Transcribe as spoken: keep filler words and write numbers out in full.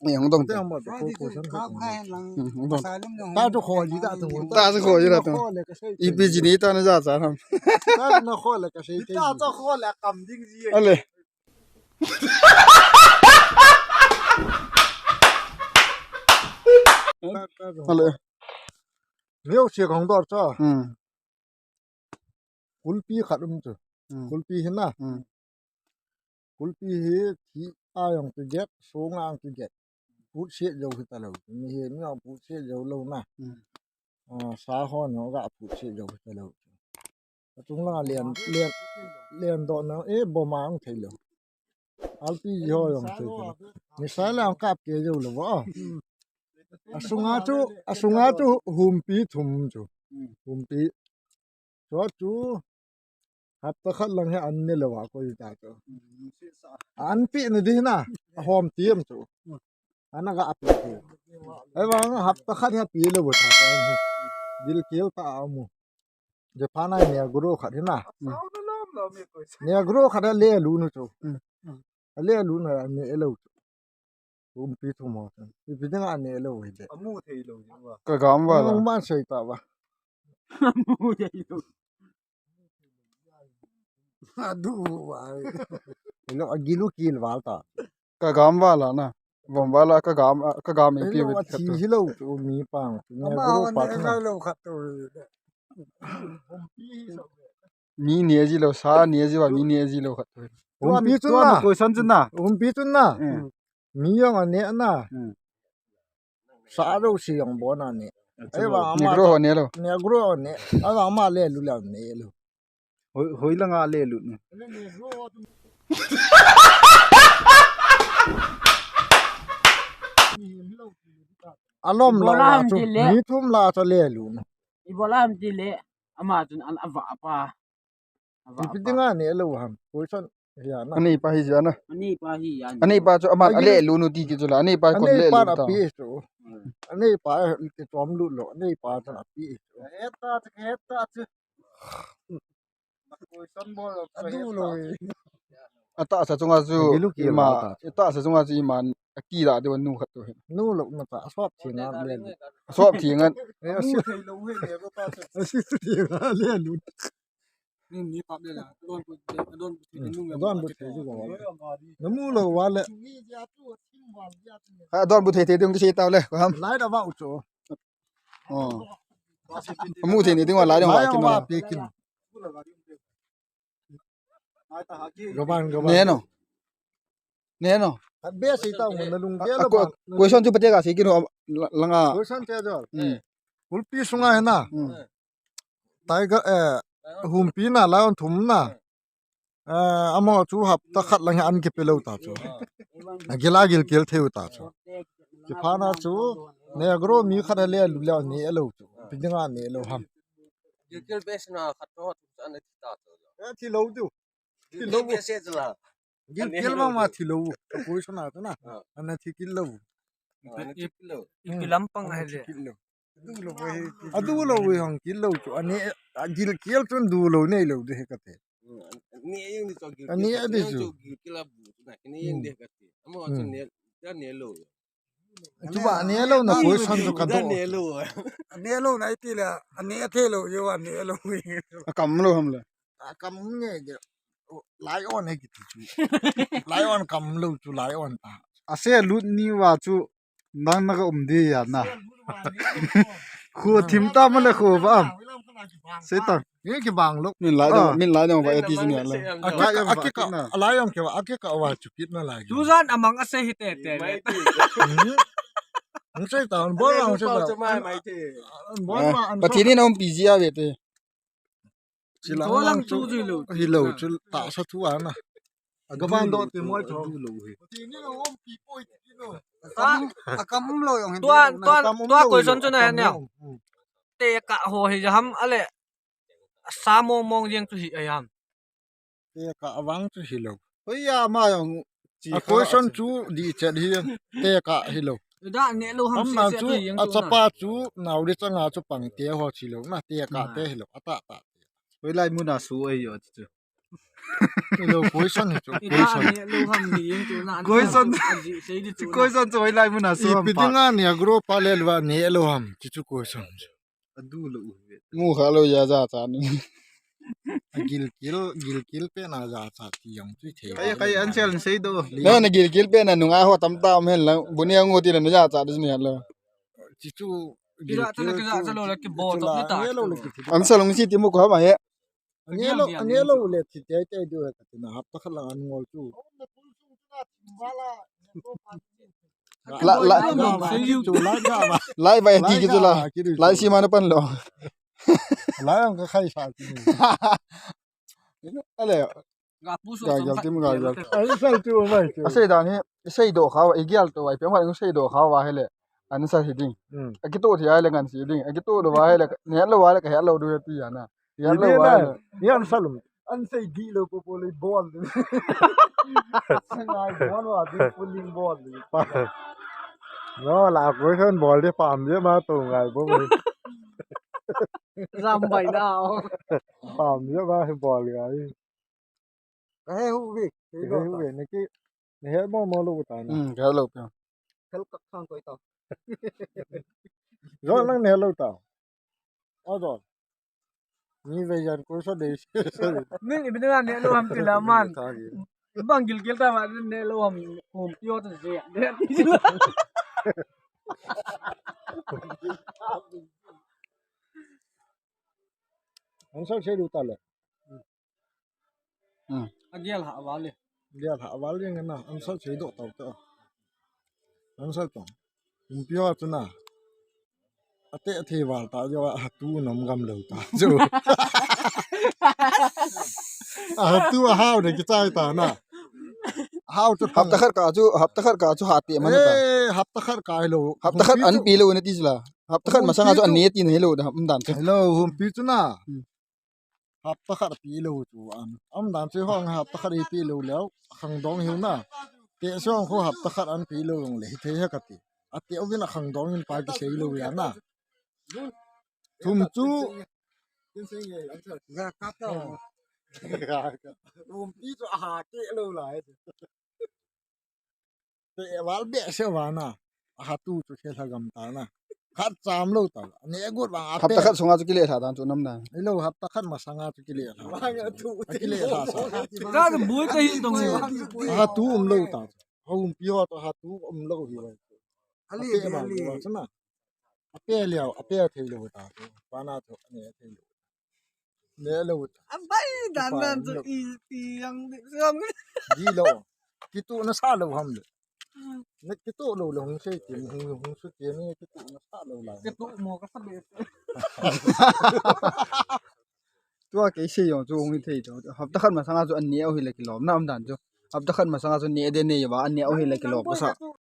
Ni hung dong. Te ang ba ko ko san ko. Hmm, hung dong. Ta to kho ji da to. Ta to kho ji da to. Kho le ka sei. Ipi ji ni ta na ja cha ham. Ta na kho le ka sei. Ta to kho le kam ding ji. Ale. Ale. Neo che kong dor cha. Hmm. Kulpi khat um chu. Hmm. Kulpi hi na. Hmm. Kulpi hi thi a jong kiget, sung a jong kiget. Put siat jou hi ta lou. Mi hi mi a put siat jou lou na. Hmm. Ah, sa hon jong ga put siat jou hi ta lou. A chung langa len, len, len doh na, eh, bom a jong thei lou. Alpi ji ho jong thei lou. Missile a jong kap kei jou lou va. A sunga chu, a sunga chu humpi thum chu. Humpi. Chu chu hapta khat lang hi an ne lou a koi ta chu. An pi na di na, a hom tiam chu. Ana ga pi hi. Ai vang hapta khat hi pi lou ta ta hi. Gilkel ta a mu. Japan a Negro khat hi na. Hmm. Negro khat a le lu nu chu. Hmm. A le lu na ne lou chu. Humpi thum ho. Ipi dinga ne lou hi de. Amu thei lou ji ba. Ka gam va la. Amu man sei ta ba. Amu thei lou. Adu va. Ilo agilu kil val ta. Ka gam va la na. Vom va la ka gam, ka gam ipi vet khat tu. Hi lou chu mi pang. Ama ho ne lou khat tu. Mi ne ji lou, sa ne ji va, mi ne ji lou khat tu. Humpi chun na. Koi san chun na. Humpi chun na. Hmm. Mi jong a ne na. Hmm. Sa lou si jong bon a ne. Ai va ama Negro ho ne lou. Negro ho ne. Ai va ama le lu le ne lou. Hoi, hoi langa le lu ne. Alom la la chu. Mi thum la chu le lu ne. Ibola ham ti le. Ama chun an ava pa. Ipi dinga ne lou ham. Koi san. Hi a na. Anei pa hi jia na. Anei pa hi a na. Anei pa chu ama a le lu nu ti ki chu la. Anei pa kon le lu ta. Anei pa a pi chu. Hmm. Anei pa ki chom lu lo. Anei pa chu a pi chu. Eta chu, eta chu. Koi san bol lo. Adu lo. Ata sa chunga chu ima. Ata sa chunga chu ima. Aki da de nu khat tu. Nu lo na ta. Sop thi na le. Sop thi ngan. Asi thi na le lu. Ni, ni pap le la, don bu, don bu thei, don bu thei ji ko. Na mu lo va le. Ha, don bu thei thei ding ki sei tau le, ko ham. Lai da va u cho. Oh. Mu thei ni ding va lai ding va kin. Pi kin. Gaban, gaban. Ne no. Ne no. Be sei tau na lung ge lo ba. Question chu pate ka sei kin langa. Question te jo. Hmm. Kulpi sunga hi na. Hmm. Tiger, eh, humpi na, lion thum na. Eh, amo chu hapta khat lang hi an kipe lou ta chu. Agila gilkel thei u ta chu. Kipana chu, Negro mi khat a le lu le ne lou chu. Ipi dinga ne lou ham. Gilkel bes na khat to chu an thi ta chu. Eh, thi lou chu. Thi lou. Gilkel bes la. Gilkel ma ma thi lou. Koi sona chu na. Ah. Ana thi kit lou. Ah, ana thi kit lou. Ipi lampang a hi le. Adu lo hi hong kit lou chu. Ani, a gilkel chun du lou nei lou de he ka te. Hmm, ani jong ni chu gilkel. Ani a de chu. Chu gilkel a bu chu na. Ani jong de ka te. Amo chu ne, ta ne lou. Chu ba ne lou na koi san chu ka do. Ne lou. Ne lou na iti le. Ani a the lou yo ani lou. A kam lou ham le. A kam nge ge. Lion he kiti chu. Lion kam lou chu lion ta. Ase lut ni va chu nang na ka um di ya na. Khu thim ta ma le khu va am. Sei ta. Ni ki bang lou. Min lai dong, min lai dong va eti chu ni la. Aki ka, aki ka, lion ke va, aki ka va chu kit na lai. Tu jan amang ase hi te te. Ang sei ta, bol ang sei ta. Bol ma ang. Pathen in um pi ji a ve te. Chila lang chu ji lou. Hi lou chu ta sa thu a na. A gaban do te moi tho. Du lou hi. A kam um lou jong hin. Tua, tua, tua question chu na he ne. Te ka ho hi jaham ale. Sa mong mong jeng chu hi a jam. Te ka avang chu hi lou. Hoi ya ma jong. A question chu di chet hi. Te ka hi lou. Da ne lou ham. Am na chu a chapa chu nau le changa chu pang te ho chi lou na te ka te hi lou. Ata ta. Hoilai muna su ei jo chu. Lo, question hi chu, question. Question. Question chu hoilai muna so. Ipi dinga Negro pa le lou a ne lou ham, chu chu question chu. Adu lou u ve. Mu kha lou ya jachat ni. Agilkel, gilkel pen a jachat ti jong chu thei. Kai, kai answer sei do. Na, nagilkel pen a nunga ho tamtah um hen lang. Bu ne ngo ti na jachat ni hen lang. Chu chu. Kira ta na kira cha lou la kibol to ni ta. Answer lung si ti mu ko ma he. Anelo, anelo le thi tei tei diu he katina, hapta khat lang an ngol chu. La, la. Chu lai ga ba. Lai ba ti ki chu la. Lai si ma na pan lou. Lai ang ka khai sa ti. Ale. Ga pu so ga, ga, tim ga, ga. Ai sai chu mai chu. Asei dan hi, sei do kha, i gial to ai, pe ma sei do kha wa hele. An sa hi ding. Hmm. Akito thi ai le ngan si ding. Akito do wa hele, ne lo wa le ka he lo du ti ya na. Yan lo wa. Yan salum. An sei di lo po po le bol. Sangai bol wa di pulling bol. No, la ko son bol de pam de ma to ngai bo. Ram bai da. Pam de ma bol ngai. Ka he hu ve. He hu ve. Naki. Nahe mo mo lou ta na. Hmm, ka lou pe. Khel ka khang koi ta. Jon nang ne lou ta. O jon. Ni ve jan ko so de. Ning ibi na ne lou ham ti la man. Bang gilgil ta ma ne lou ham. Hum pio ta je. An sa se lu ta le. Hmm. Agial ha wal le. Gial ha wal le na, an sa se do ta ta. An sa ta. Hum pio ta na. Ate ate wal ta jo, a tu nam gam lo ta jo. A tu a hao de ki chai ta na. Hao chu hapta khat ka chu, hapta khat ka chu ha te ma na ta. Eh, hapta khat ka lo. Hapta khat an pi lo na ti la. Hapta khat masanga chu an ne ti na lo da, um dan chu. Hello, hum pi chu na. Hmm. Hapta khat pi lo chu an. Um dan chu hong hapta khat pi lo leo. Khang dong hiu na. Te song kho hapta khat an pi lo jong le hi thei ha kati. Ate uvin a khang dong in pa ki sei lo ya na. Thum chu. Ga ka ta. Hum pi chu a ha te lo lai. Te wal be se wa na. A ha tu chu se lha gam ta na. Khat cham lo ta. Ne gut wa a hapta khat sunga chu kile lha dan chu nam na. Hello, hapta khat masanga chu kile lha. Wa nga tu. A kile lha sa. Ka bui ka hi tong. A ha tu um lo ta. Hum pi ho to ha tu um lo hi wa. Ali be ali. Ape liao, ape thei lo ta. Pana to ne thei lo. Ne lo ta. Abai dan dan to i i yang di yang. Di lo. Kitu na sa lo ham le. Na kitu lo lo hung sei ti hung hung su ti ni kitu na sa lo la. Kitu mo ka sa be. Tua kei sei jong chu hung thei to. Hapta khat masanga chu an ne u hi le kilom na um dan chu. Hapta khat masanga chu ne de ne va an ne u hi le kilom ka sa.